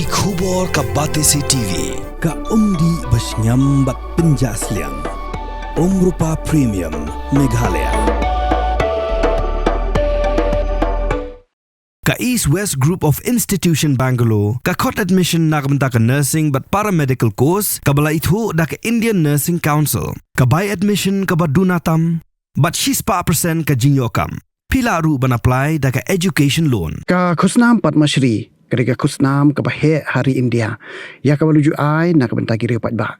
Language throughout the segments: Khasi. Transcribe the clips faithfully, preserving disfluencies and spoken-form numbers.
Ki khubor ka Batesi T V, ka umdih ba shngiam bad pynjah sliang. Umrupa Premium, Meghalaya. Ka East West Group of Institution Bangalore ka khot admission na ka bynta ka nursing bad paramedical course kaba la ithuh da ka Indian Nursing Council. Ka bai admission kaba duna tam bad shispah percent ka jingïoh kam. Phi lah ruh ban apply da ka education loan. Ka khusnam Padma Shri ka dei ka khusnam kaba heh ha ri India ïa kaba la ju ai na ka bynta ki riew paidbah.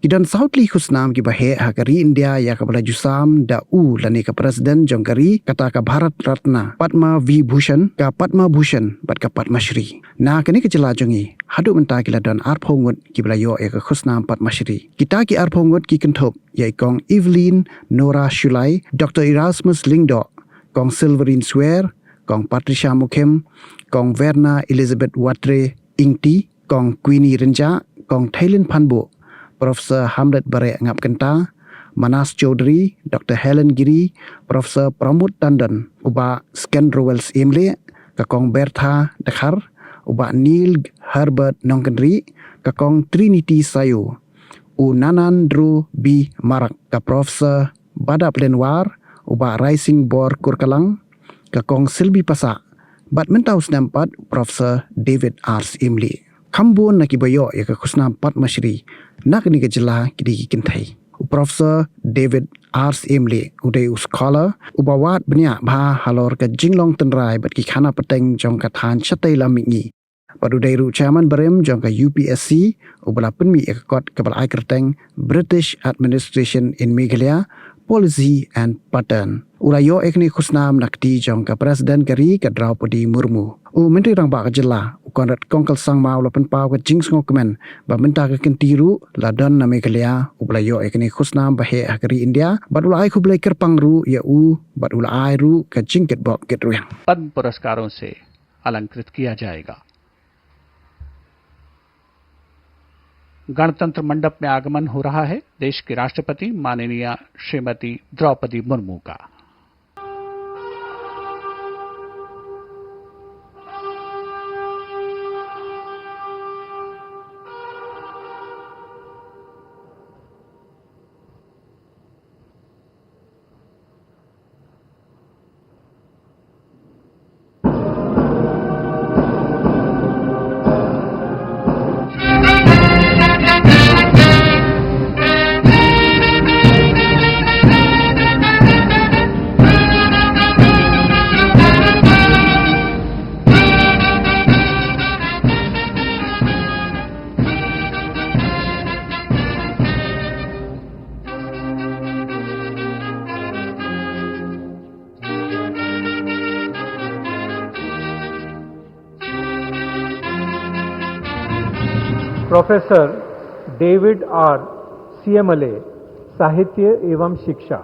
Ki don saw tylli khusnam kiba heh ha ka ri India ïa kaba la ju sam da u lane ka president jong ka ri, kata ka Bharat Ratna, Padma Vibhushan, ka Padma Bhushan bad ka Padma Shri. Na kane ka jylla jong ngi haduh mynta ki la don arphew ngut kiba la ïoh ïa ka khusnam Padma Shri. Kita ki arphew ngut ki kynthup ïa i Kong Evelyn Nora Shullai, Doctor Erasmus Lyngdoh, Kong Silverine Swer, Kong Patricia Mukhim, Kong Verna Elizabeth Watre Ingti, Kong Queenie Rynjah, Kong Thailin Phanbuh, Professor Hamlet Bareh Ngapkynta, Manas Chaudhary, Doctor Helen Giri, Professor Pramod Tandon, u Bah Skendrowell Syiemlieh, ka Kong Bertha Dkhar, u Bah Neil Herbert Nongkynrih, ka Kong Trinity Sayo, u Nanandro B Marak, ka Professor Badap Lenwar, u Bah Raising Bor Kurkalang, ka Kong Silbi Passah, bad mynta u snem pat u Professor David R Syiemlieh. Kham bun na kiba ïoh ïa ka khusnam Padma Shri na kane ka jylla ki dei ki kynthei. U Professor David R Syiemlieh u dei u scholar uba wad bniah bha halor ka jinglong tynrai bad ki khana pateng jong ka thaiñ shatei lam mihngi. Bad u dei ruh chairman barim jong ka U P S C uba la pynmih ïa ka kot kaba la ai kyrteng British Administration in Meghalaya, Policy and Pattern. U la ïoh ïa kane ka khusnam na kti jong ka president ka ri, ka Draupadi Murmu. U Myntri Rangbah ka jylla u Conrad Kongkal Sangma u la pynpaw ka jingsngewkmen ba mynta ka kynti ruh la don na Meghalaya uba la ïoh ïa kane ka khusnam ba heh ha ka ri India, bad u la ai khublei kyrpang ruh ïa u bad u la ai ruh ka jingkitbok kitrwiang. पद्म पुरस्कारों से अलंकृत किया जाएगा। गणतंत्र मंडप में आगमन हो रहा है देश की राष्ट्रपति माननीय श्रीमती द्रौपदी मुर्मू का। प्रोफेसर डेविड आर सीएमएलए, साहित्य एवं शिक्षा।